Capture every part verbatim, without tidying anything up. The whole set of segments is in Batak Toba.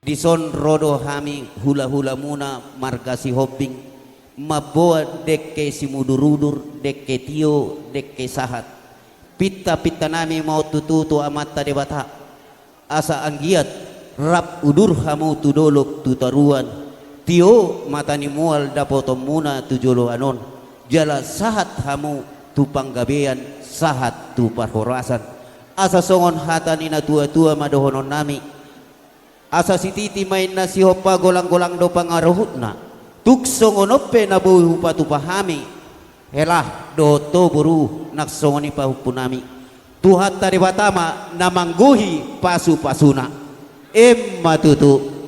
Dison ro do hami hulahulamuna marga Sihombing, mamboan dengke simudurudur, dengke tio, dengke sahat. Pintapintanami ma on tutu tu Amanta Debata, asa anggiat rap udur hamu tu dolok tu toruan, tio mata ni mual dapotonmuna tu joloan on, jala sahat hamu tu panggabean, sahat tu parhorasan. Asa songon hata ni natuatua ma dohononnami: Asa sititi ma inna sihompa, golanggolang do pangaruhutna. Tung songon on pe na boi hupatupa hami, hela dohot ho boru, nang songon i pahompunami. Tuhanta Debata ma na manggohi pasupasuna. Emma tutu.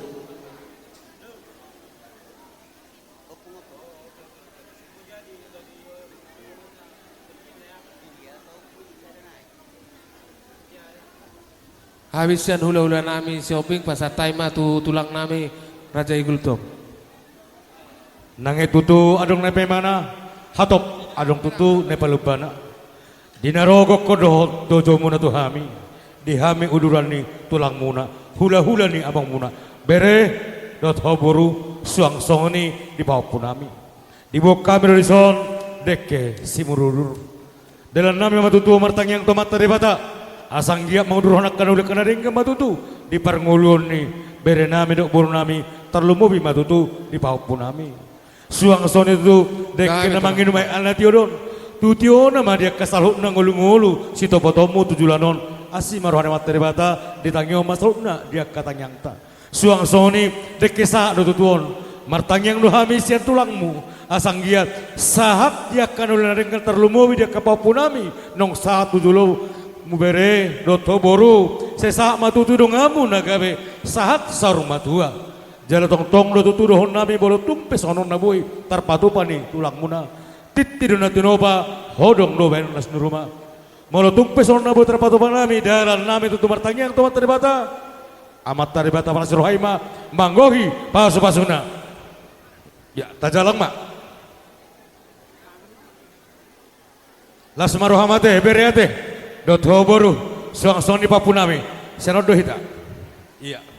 Hami sian hulahulanami Sihombing pasahat hami ma tu tulangnami Raja i Gultom. Nang i tutu adong na paimana, hatop adong tutu na palombana. Di na ro gokhon dohot dojomuna tu hami, di hami uduran ni tulangmuna, hulahula ni amangmuna, bere dohot ho boru, suang songon i di pahompunami. Diboan hami do dison dengke simudurudur. Dalannami ma tutu martangiang tu Amanta Debata, asa anggiat mangudurhon angka na uli angka na denggan ma tutu di parngoluon ni berenami dohot borunami, tarlumobi ma tutu di pahompunami. Suang songon i tutu dengke na manginum aek na tio do on, tu tiona ma di angka saluhutna ngolungolu sitopotonmu tu joloan on. Asi ma roha ni Amanta Debata, ditangihon ma saluhutna di angka tangiangta. Suang songon i dengke sahat do tutu on. Martangiang do hami sian tulangmu, asa anggiat sahat di angka na uli na denggan, tarlumobi di angka pahompunami naung sahat tu jolomu, bere dohot ho boru. Sai sahat ma tutu donganmu na gabe, sahat saur matua. Jala tongtong do tutu dohononnami, molo tung pe songon on na boi tarpatupa ni tulangmuna, tintin do na tinopa, hodong do bahenon na sinuruma. Molo tung pe songon on na boi tarpatupa nami, dalannami tutu martangiang tu Amanta Debata. Amanta Debata, palas ni roha i ma manggohi pasupasuna. Ya, tajalang ma. Las ma roham ate, bere ate, dohot ho boru, suang songon i pahompunami. Sian on do hita. Iya.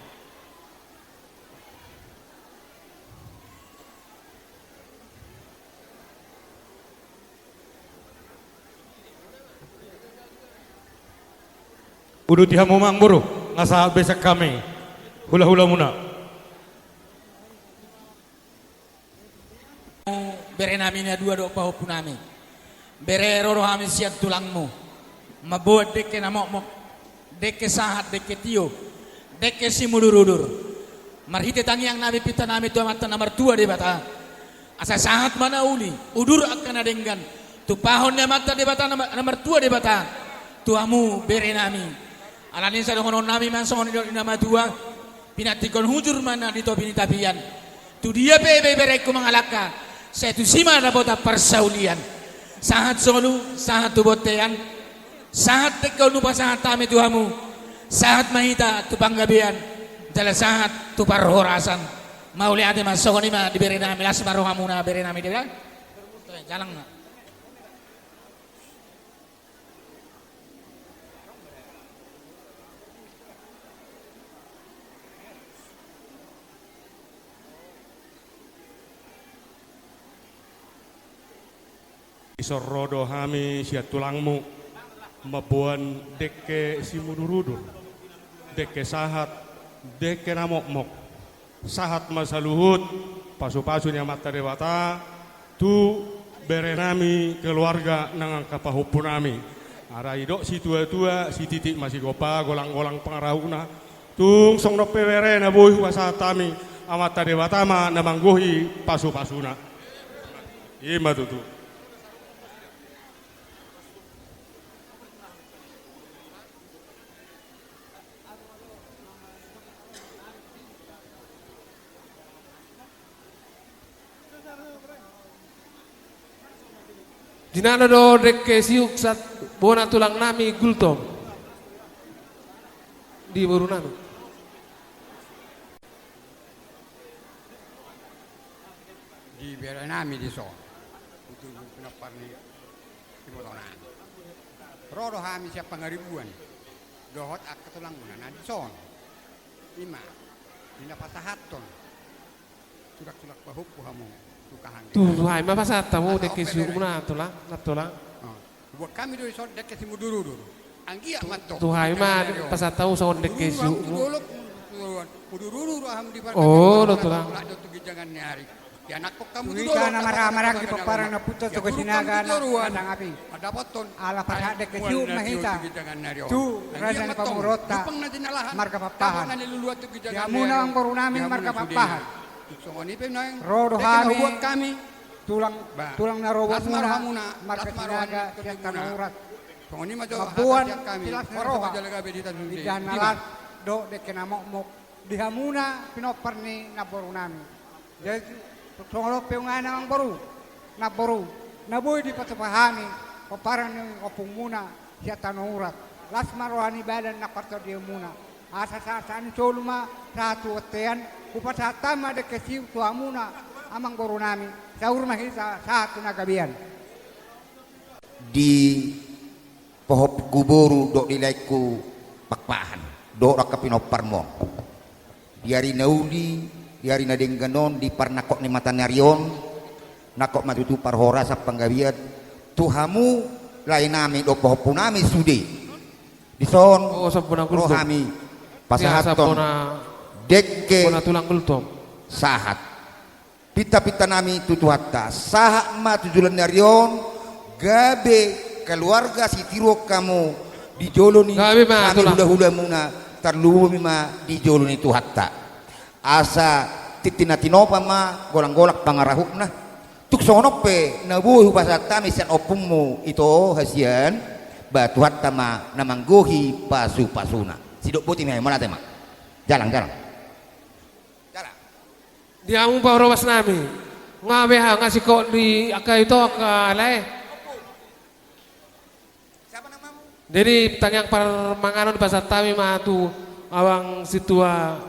Uduti hamu ma amang boru, nga sahat be sian hami hulahulamuna. Berenami na dua dohot pahompunami. Bere, ro do hami sian tulangmu, mamboan dengke na mokmok, dengke sahat, dengke tio, dengke simudurudur. Marhite tangiangnami, pintanami tu Amanta na martua Debata, asa sahat ma na uli, udur angka na denggan, tumpahon ni Amanta Debata na ma-, na martua Debata tu hamu berenami. Alani i sai dohononnami ma songon nidok ni na matua: Pinantikhon hujur ma na di topi ni tapian. Tu dia pe iberengku mangalangka, sai tusi ma dapotan parsaulian. Sahat solu, sahat tu bontean. Sahat dengke on hupasahat hami tu hamu. Sahat ma hita tu panggabean, jala sahat tu parhorasan. Mauliate ma, songon i ma di berenami. Las ma rohamuna, berenami, da. Jalang ma. Dison ro do hami sian tulangmu, mamboan dengke simudurudur, dengke sahat, dengke na mokmok. Sahat ma saluhut pasupasu ni Amanta Debata tu berenami, keluarga nang angka pahompunami. Alai didok situatua, sititi ma sigompa, golanggolang pangarahutna. Tung songon on pe bere, na boi hupasahat hami, Amanta Debata ma na manggohi pasupasuna. I ma tutu. Di na ro do dengke siuk sahat bona tulangnami Gultom di borunami. Di berenami dison, tu pinompar ni ibotonami. Ro do hami sian Pangaribuan dohot angka tulangmuna na dison. I ma. Di na pasahathon. Tulak-tulak pahompu hamu. Tu kahanggi. Tutu, hai ma pasahat hamu dengke siumuna, Tulang, Nantolang. Buat hami do dison dengke simudur-udur. Anggiat ma antong. Tutu, hai ma pasahat hamu songon dengke siumuna. Mudur-udur hamu di parkata. Olo, Tulang. Di anakkon hamu tu hita na marhaha-maranggi pomparan ni ompunta Toga Sinaga na tangapi. Ala pasahat dengke sium ma hita tu raja ni pamoruonta marga Pakpahan. Di hamuna amangborunami marga Pakpahan. Ro do hami tulang, tulang na ro buatmuna marga Sinaga sian tano Urat. Mamboan silas ni roha, indahan na las dohot dengke na mokmok di hamuna pinompar ni namborunami. Jadi songon on pe ungana amangboru, namboru, na boi dipatupa hami pomparan ni ompungmuna sian tano Urat. Las ma roha ni badan nang partondionmuna. Asa sahat-sahat ni solu ma sahat tu bontean, hupasahat hami ma dengke sium tu hamuna amangborunami, saur ma hita sahat tu na gabean. Di pahompu boru dohot di laengku Pakpahan dohot angka pinomparmu on. Di ari na uli, di ari na denggan on, di parnangkok ni mata ni ari on, nangkok ma tutu parhorasan panggabean tu hamu laenami dohot pahompunami sude. Dison ro hami pasahathon dengke sahat. Pinta-pintanami tu Tuhanta, sahat ma tu joloan ni ari on, gabe keluarga sitiruon hamu di jolo ni hami hula-hulamuna, tarlumobi ma di jolo ni Tuhanta. Asa tintin na tinopa ma, golang-golang pangarahutna. Tung songon on pe na boi hupasahat hami sian ompungmu ito hasian, ba Tuhanta ma na manggohi pasu-pasuna. Sidok boti ma i, mauliate ma. Jalang, jalang. Jalang. Di hamu parhobasnami. Nga beha, nga singkop di angka ito, angka lae. Jadi tangiang parmanganon dipasahat hami ma tu amang sintua